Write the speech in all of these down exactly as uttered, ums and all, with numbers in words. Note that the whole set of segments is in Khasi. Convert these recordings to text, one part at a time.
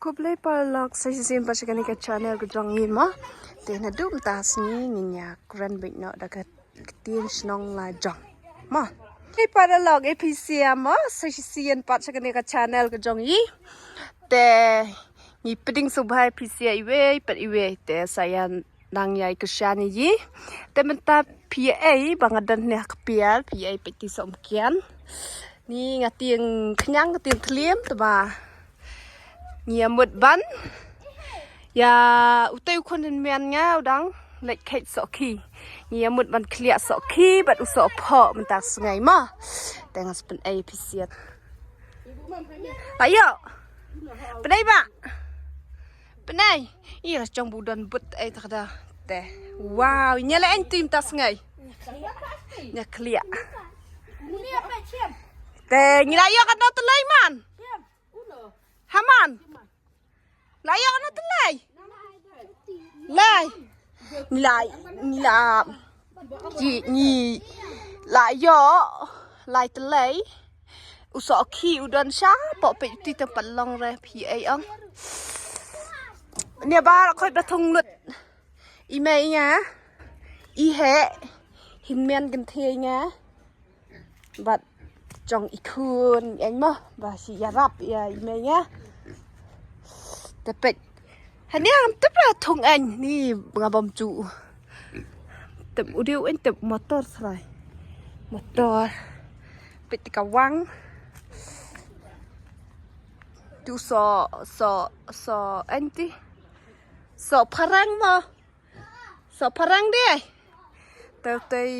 Khublei paralok, sa shisien pat sha kane ka channel ka jong ngi mo. Te naduh mynta sngi ngin ïa kren beit noh da ka ktien shnong la jong mo. Khublei paralok, A P C mo, sa shisien pat sha kane ka channel ka jong ngi. Te ngi pdiang sngewbha ïa phi sa iwei pat iwei, te sa ïa nang ïai kyrshan ïa ngi. Te mynta phi ïa ei ba nga don hangne ha kpiar, phi ïa ei peit ki sohmynken. Ni nga tieng khñiang, nga tieng thliem, te ba ngi ïa mut ban ïa utei u khun hynmen nga u dang leit kheit sohkhie. Ngi ïa mut ban khlieh sohkhie bad u sohphoh mynta sngi mo. Te nga sa pynei phi siat. Ayo. Pynei ba. Pynei. Ih, la jong bu don but ei tak da. Te. Wow, nya la eng tim tas ngai. Nya khlieh. Te ngi la ïoh katno tylli man. Ha man. La ïoh katno tylli. Lai. Ngi la, ngi la, ngi, ngi la ïoh lai tylli. U sohkhie u don sha, pok peit ti tang pat long re phi ei ong. Nia ba khoi ba thung lut. I mei nga. I he. Hynmen kynthei nga. Bad jong i khun eng mo ba shi ïarap ïa i mei nga. Te peit. Hani am tep la thung eng ni nga bam ju. Tep u diu eng tep motor srai. Motor. Peit ka wang. Tu so so so eng ti. So parang mo. So parang dei. Tei tei.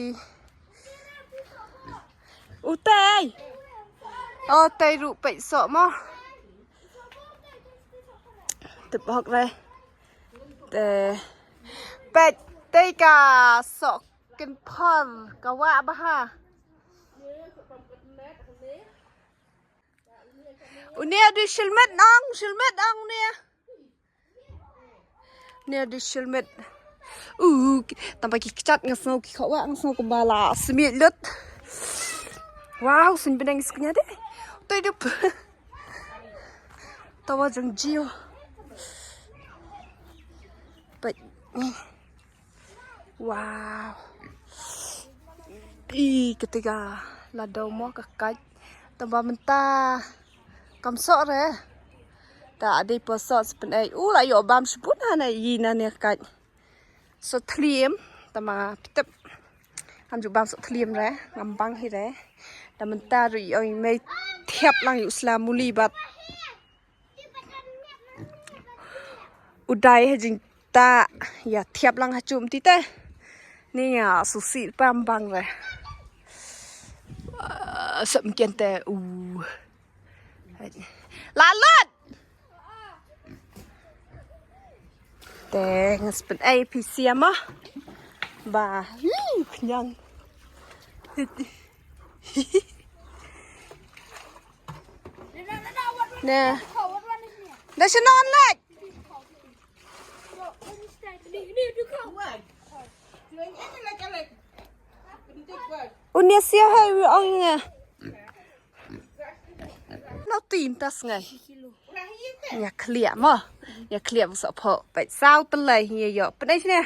Utei. O tei ruh peit so mo. Tep hok re. Te. Peit tei ka so kin phar ka wa baha. Unia di shilmet nang, shilmet nang unia. Nia di shilmet. Uh, tamba ki kchat nga sngew ki khawa nga sngew kumba la smiet lut. Wow, sun benang is kunya de. Toi dup. Tawa jong jio. Peit. Wow. I ketiga la dau mo ka kait. Tamba mynta kam soh re. Ta dei po soh spen ei. U la ïoh bam shibun ha na i na ne kait. So thliem tamba pitep. Am ju bam so thliem re ngam bang hi re. Ta mynta ru i ong i mei thiap lang ïu sla muli bat. U dai ha jingta ïa thiap lang ha chum ti te. Ni ïa susi pam bang re. Sep mkian te u. La lut. Te ngas pen ai pisiam ah. Ba. Hi, khñiang. Nè. Nè shnong lek. Unia sia hai wi ong nga. No tim tas ngai. Nia khliah mo. Nia khliah bu sa pho. Peit saw telai nia yo. Penai sini.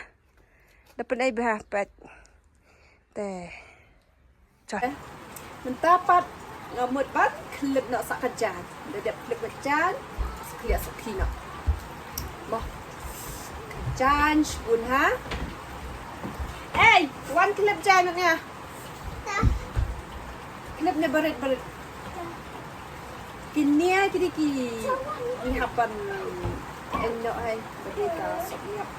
Da penai bha peit. Te. Choi. Mynta pat nga mut ban khlip noh sa ka jan. Da dep khlip ka jan. Sa khliah sa khi noh. Mo. Ka jan shibun ha. Ei, wan khlip jan nga. Khlip ne barit barit. Kinia kidi ki. Ni hapan. Endo ai. Bagi ka sop ni hap.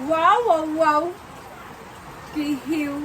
Wow, wow, wow. Ki hiu.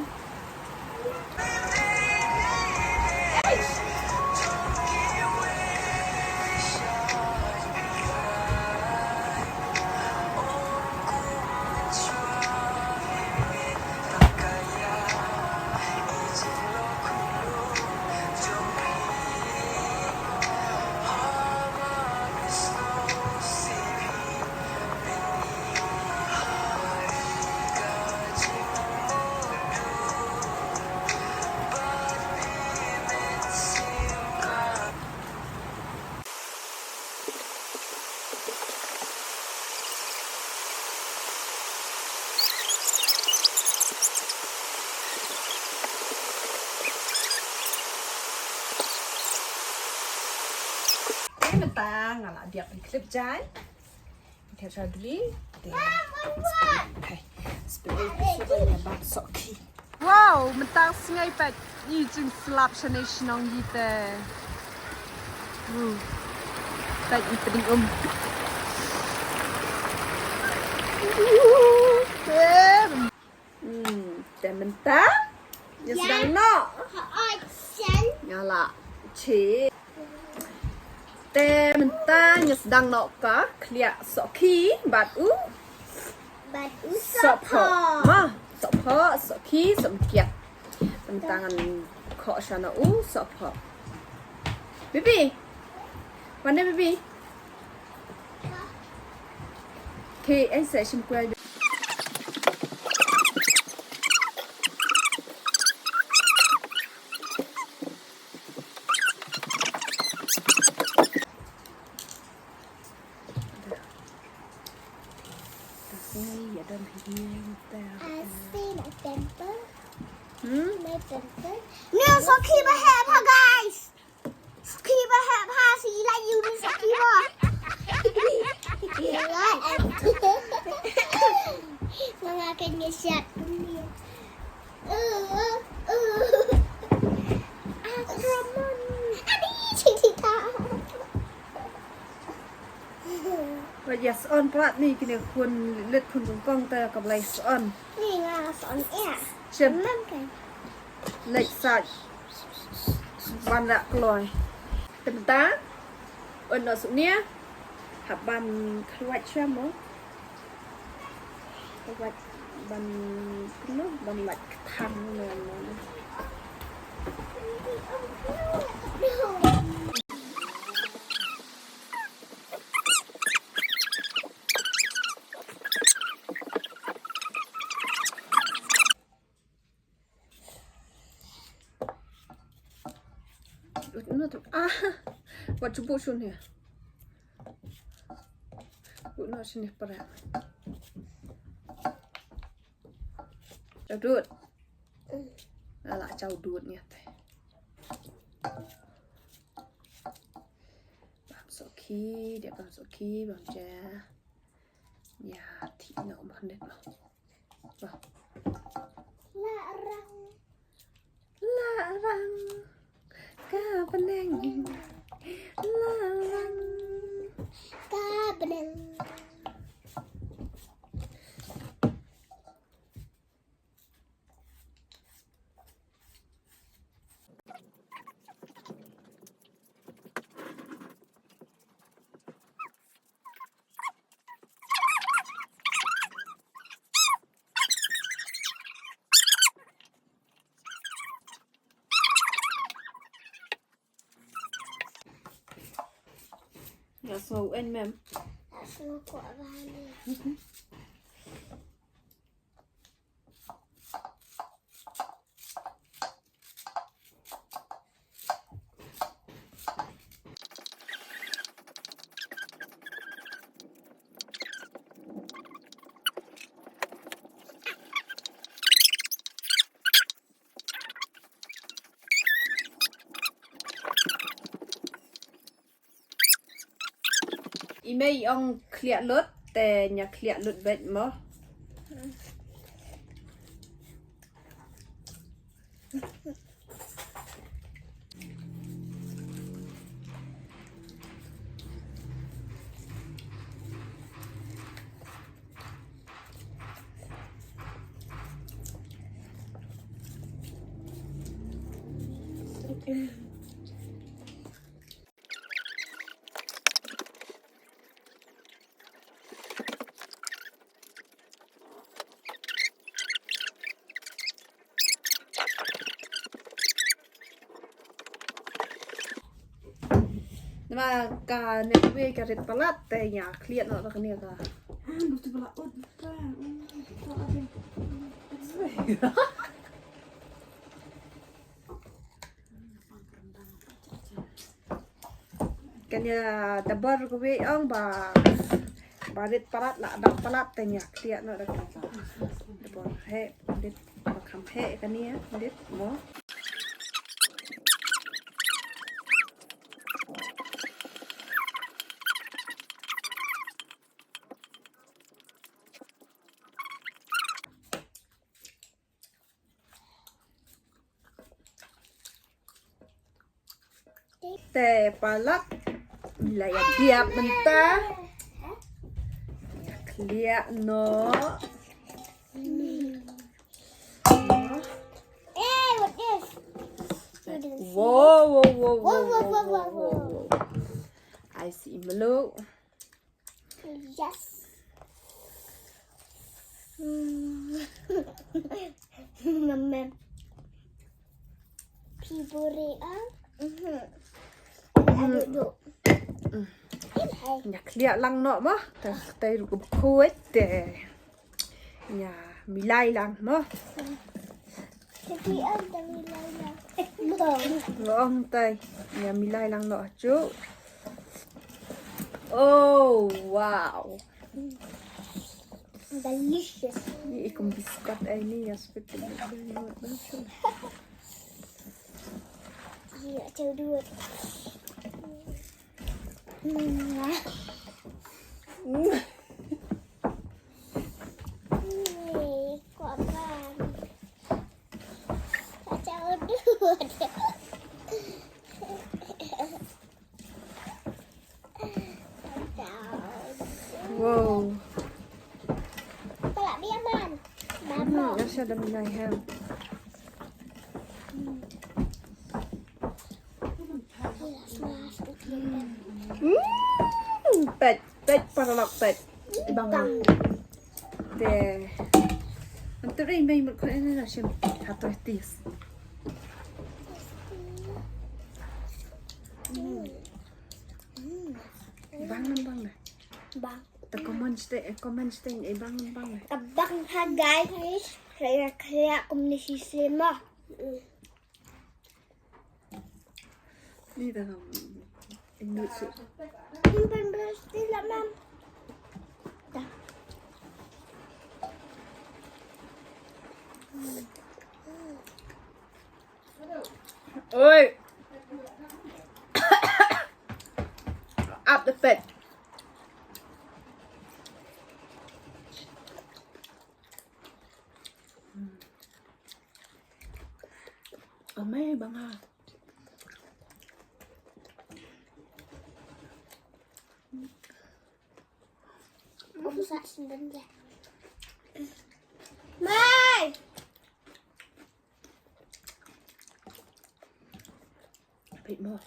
Nga la diak di clip jan. Kita sa duli. Okay. Spaghetti sa ba soki. Wow, mynta sngi pat i jingslap shane shnong ite. Wow. Pat i pdeng um. Hmm, te mynta? Ïa sdang noh. Nga la. Chi. Te mynta nga sdang noh ka khlieh sohki bad u. Bad u sohphoh. Sohphoh. Ma, sohphoh, sohki, sohmynkiat. Mynta ngan khoh shano u sohphoh. Baby. Wan deh baby. Ki, eh, sa shim kwai. I see my temper. Hmm? My temper. No, sohki ba heh bha, guys. Sohki ba heh bha, si la ïa u sohki ba. Ïa, eh. Mama kan ngeset. Ba ïa sah on prat ni kine khun lit khun kongkong te ka blei sah on. Ni nga sah on ïa. Shem. Mam kan. Leit sah. Ban rak kloi. Te mynta. Un noh suk nia. Hap ban khluwait shem mo. Wat ban, kumno, ban lait kthang ne, ne. Ah, wat cuba sini. Wat no sini perak. Caw dud. Ala caw dud ngat. Bam sohki, dia bam sohki, bam ja. Ya, ti no bam det no. Bah. La rang. La rang. Ka bneng. La rang. Ka bneng. Nga sngew en mem. Nga sngew kwah bha ne. I mei i ong khlieh lut, te nga khlieh lut beit mo. Namar kane kawei ka rit palat te nga khlieh noh da kane ka. Kane da bor kawei ong ba, ba rit palat la da palat te nga khlieh noh da kane ka. Da bor heh, rit ba kham heh kane rit mo. Te paralok, ngi la ïa diap mynta. Ïa khlieh noh. Hey, what is? What is? Wow, wow, wow, wow, wow, wow, wow, wow. Ai si melu. Yes. Mama. Piburi ah. Aduh, duh. Ïa khlieh lang noh mo. Te te ruh khuid te. Ïa milai lang mo. Tapi ada milai lang. Long tai. Ïa milai lang noh chu. Oh, wow. Delicious. Ni ikum biscuit ai ni ïa spit. Ïa, cau duot. Ni, kuaban. Cau duot. Wow. Pala dia man. Hmm, rasa dah minai hem. Hmm, pet, pet paralok pet. Bang. Te. Antu ri mai mut ko ini nasi. Hato tis. Bang bang. Bang. Ta comment stay, comment stay, eh, bang bang. Bang ha guys. Saya kaya komunikasi semua. Ni dah. Ini su. Simpan beras tidak mam. Dah. Oi. Up the pet. Amai bang ha. Bangsa senden ya. Mai. Bit more.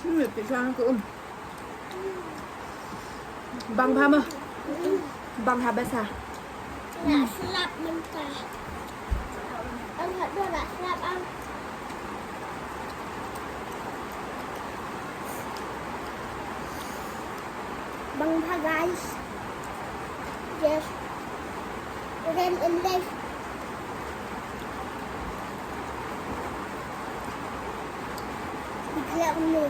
Hmm, pit sang ko um. Bang ha ma. Bang ha basa. Nak slap mentah. Ang hadu nak slap ang. Bang ha guys. Yes. Then in this. Slap ni.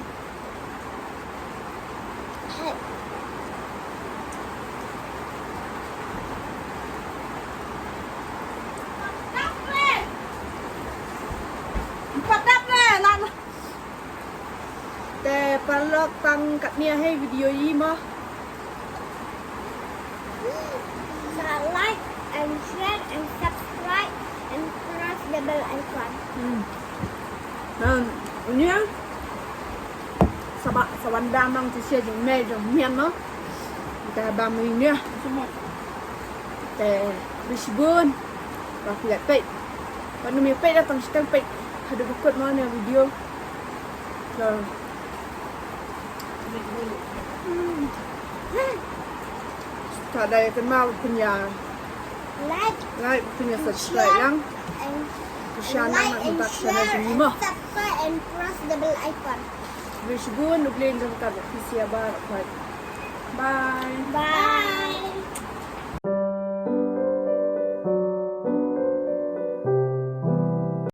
Te paralok tang katne hi video i mo. Sa like and share and subscribe and press the bell icon. Hmm. Nan unya. Saba sawan damang ti sia jong me jong mian mo. Te ba mo unya. Te bishbun. Ba piat peit. Ba numi peit datang sitang peit. Hadu bukut mo ne video. So. Hmm. Ta dai kan mau punya. Like, punya subscribe lang. Share lang. Like and share and subscribe and press the bell icon. Wish you good, nubli dan ka pisia bar. Bye. Bye.